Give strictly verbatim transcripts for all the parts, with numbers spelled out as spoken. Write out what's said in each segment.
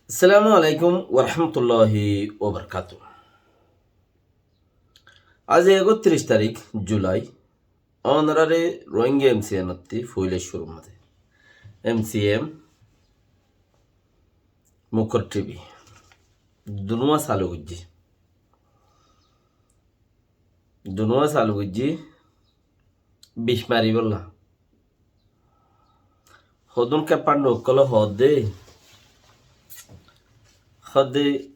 Assalamu alaikum warahmatulláhi wabarakátuhu. Aijja ektiríc tarík Julai, ónorare Rohingya M C M ottú foila cúrur mazé M C M Mukur T V dunuwa salu goijjé. Dunuwa salu goijjé bic mari bolla. Hodún keppandu ókkole hoódde, hoódde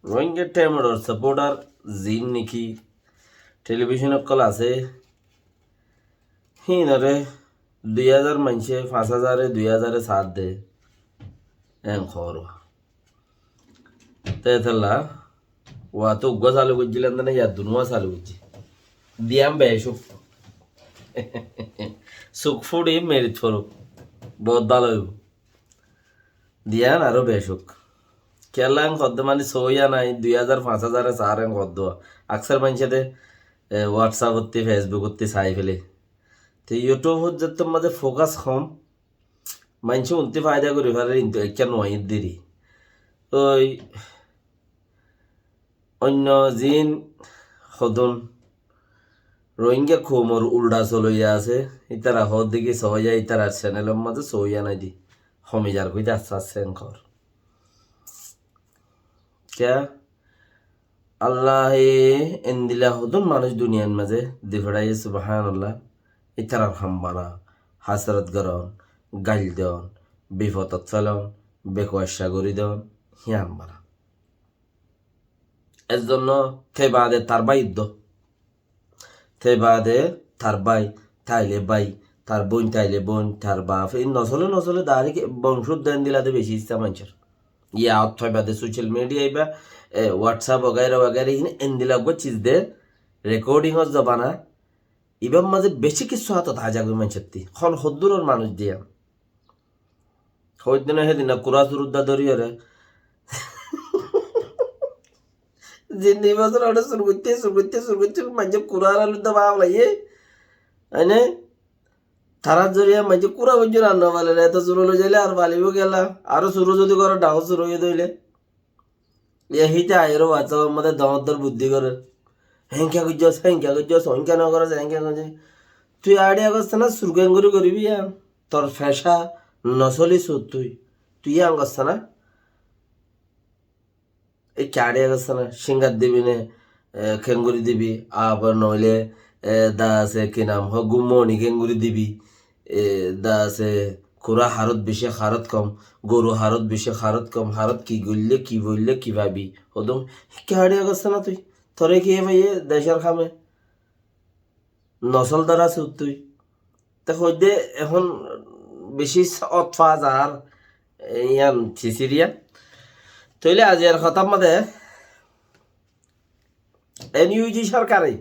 Rohingya temoror supporter zin niki television ókkol asé, híinore dui házar maincé, fañs házare, dui házare sár de, en hoór. Te etella, uwa to uggúa salu goijjíl endilla, yar dunuwa salu goijjé. Diyan becuk. Suk fúçi merit foruk. Bout bála óibo. Diyan aró becuk. Kiyólla en hoódde mani sóiya nai, dui házar, fañs házare sár en hoódde. Aksar maincé de, e, WhatsApp ottú, Facebook ottú sai fele. Te YouTube ot zettór mazé focus hom, maincé untú faida gorí farer, kintu ekká nuair deri. Ói oinno zin hodún Rohingya koumor ulda soloiya asé, ítara hoódde ki sóiya, ítarar channelor mazé sóiya nai de. Homi zar hoité asté asté en hoór. Kiyá? Allaye endilla hodún manúic duniyair mazé di feçáiye, subhánallah. Ítarar ham bana, hásarot goron, gail don, bifodot felon, bekuacca gorí don, híyan bana. Er zonno te baade tar bái uddó. Te baade tar bái, taile bái, tar bóin taile bóin, tar baf, ei nosole nosole dairek boncódda endilla de beci issá maincór. Yá, te baade social media iba, e, WhatsApp wagaira wagaira, iín endilla uggúa ciz de, recording or zobana, ibar mazé beci kessú átot aizagói maincótti. Hon hoddúror manúic de yián. Hoiddin hédin kurá surudda dóri ore. Zindi bosór ore sur goitte, sur goitte, sur goitte, maincé kurá ar aludda baf laiye. Aine, tarár zoriya maincé kurá foijjonto ar no fale, eto sur loi zaile ar falibo kiyólla. Aró sur zodi gore, dahó sur óiye de óile. Iye híte aiyóre WhatsApp or mazé dor dor buddí gorer. Hénka goijjós, hénka goijjós, hénka no goros, hénka goijjós. Tui idea goros na, sur kengori goribi yián. Tor feca nosoli sur tui. Tui yián goros na. Ei ki idea goros na, singar dibi ne, e, kengori dibi, abar noile, e, da asé ki nam hoó, gumoni kengori dibi. E, da asé, kurá harot beci, harot kom, goru harot beci, harot kom, harot ki goille, ki boille, ki fabi. Hodún ki idea goros na tui? Tore ki faiye decor hame? Nosol dara sur tui. Te hoidde ehón beci ot fa zar, e, yián sisiriya. Toile aijjar hotá mazé NUG sorkare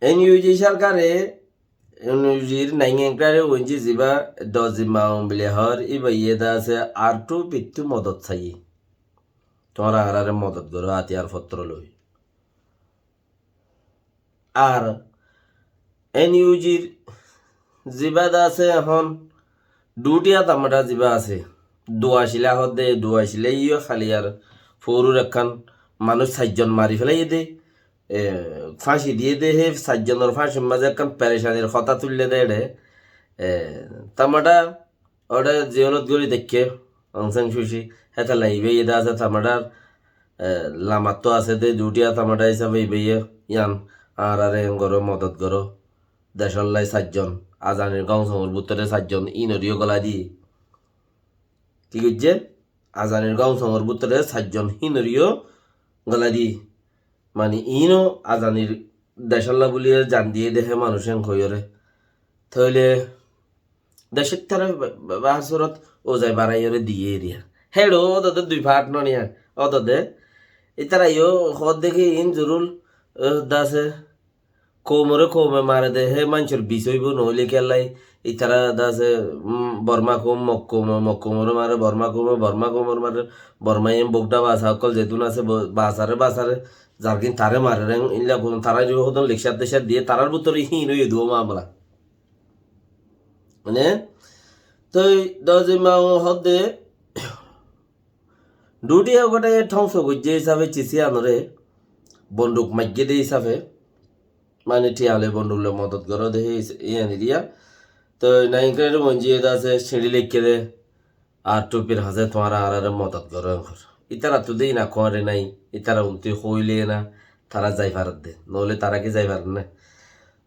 NUG sorkare, NUG r naingengkare uinji ziba Dozima Ombile hor, iba iye da asé ar tu pittu modot saiye. Tuáñra añárare modot goro, atiyar fottro loi. Ar NUG r ziba da asé ehón Dutiya Tamada ziba asé, Duacila hoó de, Duacila iyó haliyar fourur ekkán manúic sairjon mari felaiye de, e, fáñci diye de, hé sairjonor fáñcir mazé ekkán perecanir hotá tuille de ere, e, Tamada ore ziyolot gori deikké, Aung San Suu Kyi, hétolla iba iye de asé Tamadar, e, lamattú asé de, Dutiya Tamada hísabe iba iye, yián añárare en goro, modot goro. Decólla sairjon, Azanir Gounsongor bútore sairjon, hínoriyó golai di. Ki goijjé? Azanir Gounsongor bútore sairjon, hínoriyó golai di. Mani, híno Azanir decólla buli zan diye de hé manúic en hoiyóre. Toile decór tara ba-, ba-, bahar surot uzai baraiyóre diye eriya. Héço ódode dui part noniya. Ódode. Ítara iyó hoó de ki híin zurul, e, da asé, koumore koume mare de, hé maincór bis óibo, noóile kiyólla ítara da asé, um, Borma koum, Mog koume, Mog koumore mare, Borma koume, Borma koumore mare, Borma iyan Bogda basa ókkol zetún asé, bo-, basare, basare, zargin tare mare reng, illa koum tara iyó hodún lekcar tekcar diye, tarar bútore híin óiye duwa mamela. Mane, Toi dózi maun hoódde, dudiya gotáye thóngso goijjé hísafe cisiyanóre, bonduk maijjé dé hísafe, mani thiañ loi bonduk loi modot goró dé hé hís-, iyani diya. Toi naingkari monjiye dase siñçi leikké dé, ar tupir hase tuáñra añáráre modot goró enkor. Ítara tu dé ina kuáñre nai, ítara untí hoóile na, tara zai faredde. Noóile tara ki zai faredde na?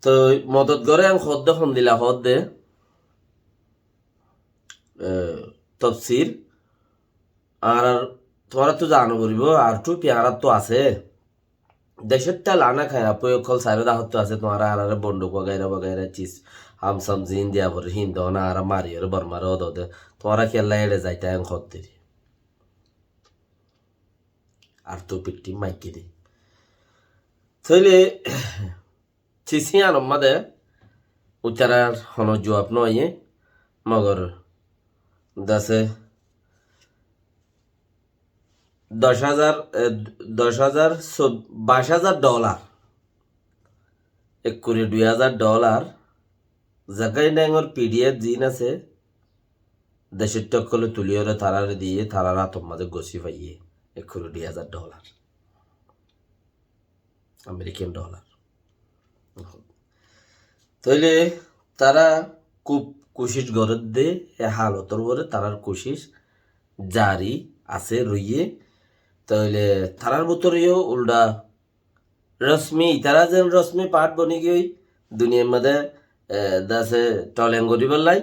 Toi modot goró en hoódde, hondila hoódde, e, tofsir, añárar, tuáñra tu zano foribó, ar tupi añárar tu asé. Decótta lana kaya, poi okkol sairó dahóttu asé, tuáñra añáráre bonduk wagaira wagaira cis, ham sam zin diya foré, hín dóna añára mariyóre Bormare odode, tuáñra kiyólla eçe zaita en hodderi. Ar tu pitti maikki de. Tóile, cis híyanor mazé, ítarar hono juab no aiyé, mogor dase doc házar, e, doc házar, só-, baic házar dholar, ek kuri dui házar dholar, zakai nengor P D F zin asé, decótta ókkole tuliyóre tarare diyé, tarar átor mazé gosi faiyé, ek kuri dui házar dholar. American dholar. Tóile tara kúb kucíc gorédde, e halotor uore tarar kucíc zari asé, roiyé. Tóile tarar bútore yó ulda rosmi, itara zen rosmi part boni giyói, duniyair mazé, e, dase toleng goríbolla.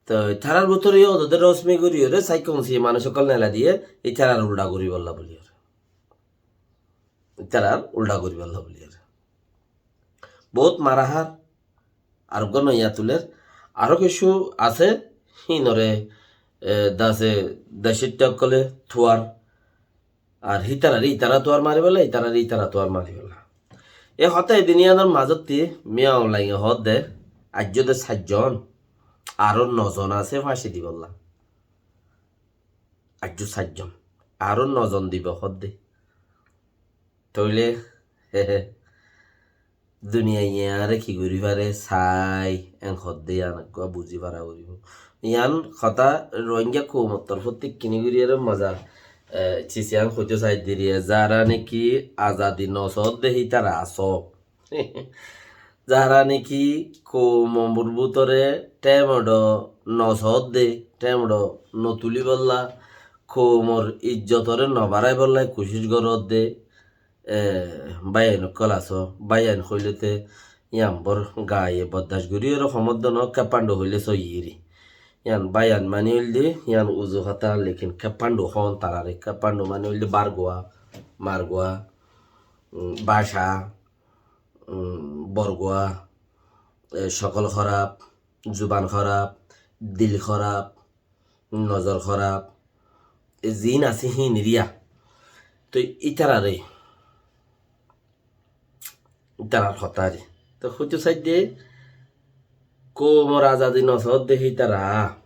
Toi tarar bútore yó odode rosmi goríyore, saikkonsi manúic ókkol nela diyé, itarar ulda goríbolla buliyore. Itarar ulda goríbolla buliyore. Bout mara hár, ar uggwá noiya tuler, aró kessú asé, hínore, e, dase, decótta ókkole tuar, ar hítarare ítara tuar maribólla, ítarare ítara tuar maribólla. E hotá edin iyanor mazótti Min Aung Hlaing e hoódde, aijjó de sairzon, aró nozon asé fáñci dibólla. Aijjó sairzon, aró nozon dibo hoódde. Tóile, duniyaiye añáre ki gorí fare sai, en hoódde yián uggwá buzí fara foribó. Yián hotá Rohingya koumor torfótti kiní gorí ere moza, e, cis yián hoitó saidde riya, zara neki azadi nosoódde hítara asó. Zara neki koumor bútore thémedho nosoódde, thémedho notulíbolla, koumor ijjotore nobaráibolla kucíc goródde, e, báiyain ókkol asó, báiyain hoilete yián bor gaye boddac goríyore homodde no, keppandu hoile soiyiri. Yián báiyain mani óilde, yián uzu hotá, lekin keppandu hoón tarare, keppandu mani óilde bargua, margua, um, báca, um, borgua, e, cokol hóraf, zuban hóraf, dil hóraf, nozor hóraf, e zin asé hín eriya. Toi ítarare, ítarar hotá re. Toi hoitó saidde, koumor azadi nosoódde hítara,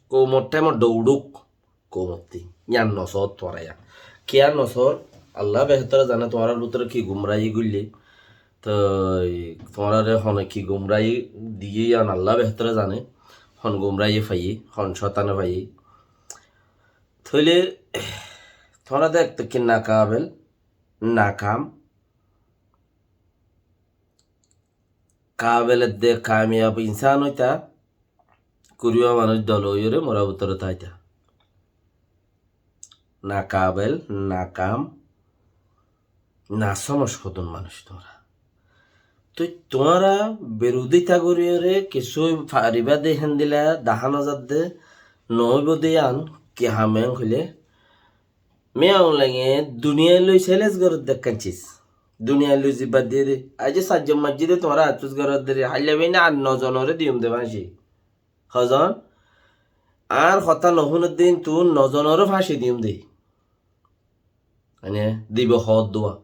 koumor thémedho uçúk, koumottí. Yián nosoór tuáñra yián. Kiyá nosoór? Allah behétore zane tuáñrar bútore ki gumrayi goille. Toi tuáñrare hone ki gumrayi diyé yián Allah behétore zane. Hon gumrayi faiyé, hon cótane faiyé. Tóile tuáñra de ekto ki nakabel, nakam, kabel edde kamiyab insán óita, kuriba manúic dol óiyore mora bútore táita. Nakabel, nakam, nasomoc hodún manúic tuáñra. Toi tuáñra birudita goríyore kessú faribá de héndilla dahá no zadde, noóibo de yián ki ham en hoilé, Min Aung Hlaing e duniyai loi challenge gorédde ekkán cis. Duniyai loi zibba diyé de. Aijjó sairzon maijjé de tuáñra accuse gorédde re. Háilla beine ar nozonoré diyum de fáñci. Hozon? Añár hotá nohúnedde intú nozonoré fáñci diyum de. Mane, dibo hoódduwa.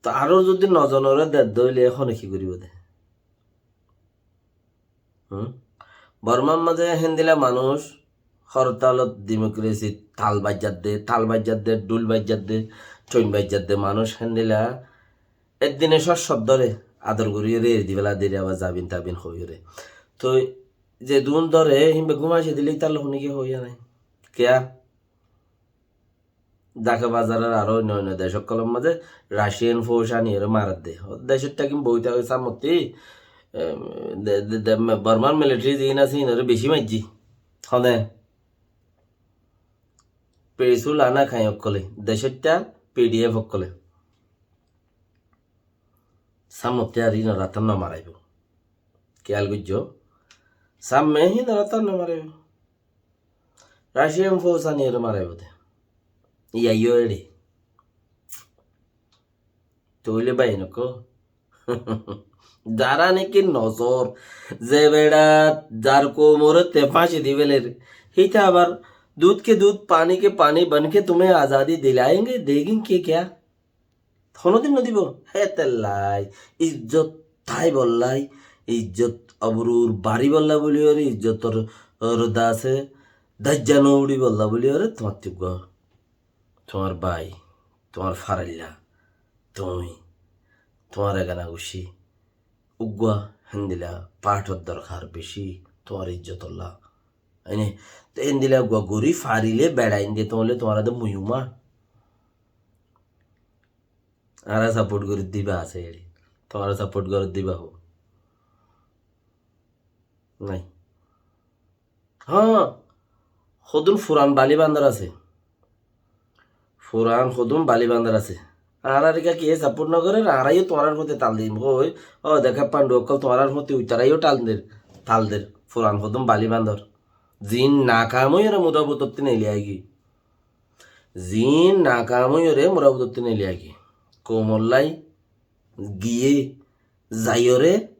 To aró zodi nozonoré dedde óile hone ki goríbo de? Hum? Bormar mazé héndilla manúic hortalot dimokresit tal baijjadde, tal baijjadde, dhul baijjadde, thoin baijjadde manúic héndilla eddine cót cót dóre ador goríyore eri dibela deri abar zabin tabin hoiyore. Toi Zedún dóre, hín beggún fáñci dile ítarlla honíkiye hoóiya nái. Kiyá? Dhaka bazaror aró oinno oinno dec ókkolor mazé Raciyan fóuj aniyóre maredde. Decót táki boói táki sámottí, e, de, de, de, Bormar militari ziín asé, híinoré bicí maijjé. Hone? Pesul ana khañi ókkolé, decóitta P D F ókkolé. Sámottí ar híinoré tar no maraibó. Kiyál goijjó? Sámme híinoré tar no maraibó. Raciyan fóuj aniyóre maraibó de. Iyá yó eçé. Tóile bái nokó. Zará neki nozor, ze beça zar koumoré te fáñci di féler, híte abar दूध के दूध, पानी के पानी बनके तुम्हें आजादी दिलाएंगे, देंगे क्या? Honódin no dibo. Hétolla izzot táibolla, izzot obrur baribolla buli óre, izzotor orda asé, dajja no uçibolla buli óre, tuáñttú eggúa tuáñr bái, tuáñr farailla, tuñí, tuáñr egana guccí, uggúa héndilla fáñthor dorkar bicí, tuáñr izzotolla. Ene, te héndilla uggúa gorí farilé beçain de, tóile tuáñra de muyuma. Añára saport gorí diba asé eçé. Tuáñra saport gorí diba hó. Nái. Há, hodún furan bali bandor asé. Furan hodún bali bandor asé. Añárar ika kiyé saport no gorér, añára yó tuáñrar fúañti tal dim. Hoi, ó dekó pandu ókkol tuáñrar fúañti uitará yó tal der, tal der. Furan hodún bali bandor. Zin nakam óiyore mura butottí neli aigí. Zin nakam óiyore mura butottí neli aigí. Koumollá giyé, zaiyore,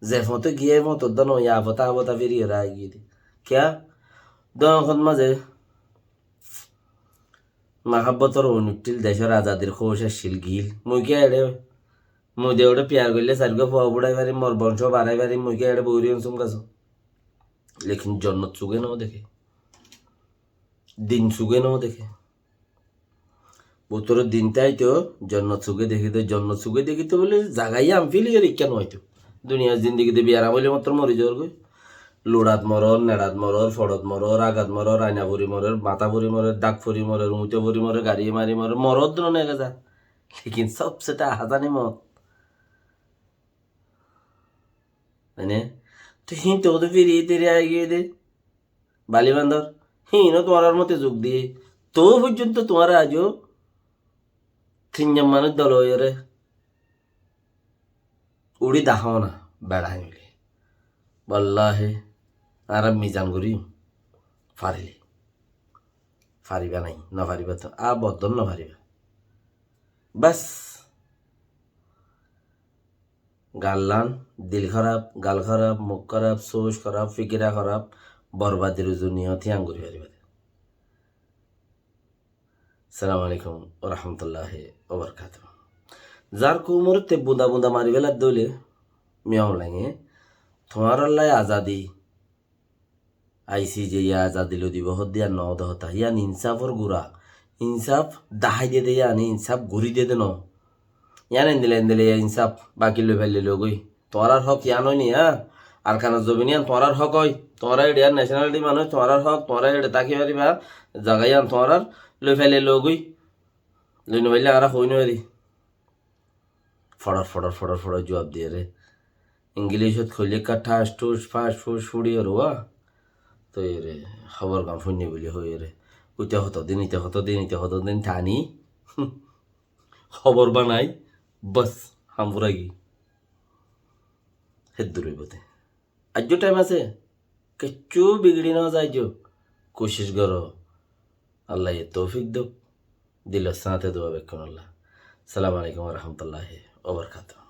ze foñte giyé, e foñtot dóno, ya fota, a fota firi ore aigiyé de. Kiyá? Dóñr hotá mazé mahábbotor oin uththíl, decór azadir kouc accíl, gil. Mui kiyá eçé, mui de eçé piyar goillé sairgúa fua fuçai farim, mor boncó barái farim, mui kiyá eçé boóri ónsum gasó. Lekin jonnot suge no deké. Din suge no deké. Bútore din táito, jonnot suge dekíto, jonnot suge dekíto bóli zaga yián fíliyore ikká no aito. Duniyar zindigi de biyaram óile matro mori zargói. Luçat moror, neçat moror, foçot moror, agat moror, aina fori moror, matá fori moror, dhak fori moror, uñte fori moror, gariye mari moror, moror duro nega za. Lekin sobse ta ahazani mot. Mane, to hín to firi tiri aigiyé de. Bali bandor, híno tuáñrar mote zuk diye. Tou foijjonto tuáñra aijjó tin jon manúic dol óiyore uçí dahó na, beçain óile. Wallahi, añára mizan gorí farilé. Fariba nái, no fariba to, a boddon no fariba. Bas. Gallan, dil háraf, gal háraf, muk háraf, sóoc háraf, fikira háraf, borbadir uzu niyot yián gorí faribá de. Assalamu alaikum wa rahmatullahi wa barakatuhu. Zar koumor te bunda bunda mari félar dóile, miya homlainge, tuáñrallá azadi, I C J ye azadi loi dibo hoó de yián no de hotá. Yián insáfor gura. Insáf dahái de de yián, insáf gorí de de no. Yián endilla endilla yián insáf baki loi faille loi goi. Tuáñrar hók yián ói ni, há? Arkanor zobin yián tuáñrar hók ói. Tuáñra eçe yián nationality manúic, tuáñrar hók, tuáñra eçe táki faribá, zaga yián tuáñrar loi faille loi goi. Loi no faille añára hoi no fari. Foçor, foçor, foçor, foçor juab diyore. Ingilícot hoilé ekká ṭhac, ṭhuc, fac, fuc, fuçi ore, wa. Toi ore, hóbor gan fúinne buli hoi ore. Uite hoto din, ite hoto din, ite hoto din tani. Hóbor banai, bas, ham furagi. Héddur óibo de. Aijjó thaim asé, kiccú bigiri no zai zo, kucíc goró. Allaye toufik douk, dilor sáñte dua bekkúnolla. Assalamu alaikum wa rahmatullahi wa barakatuhu.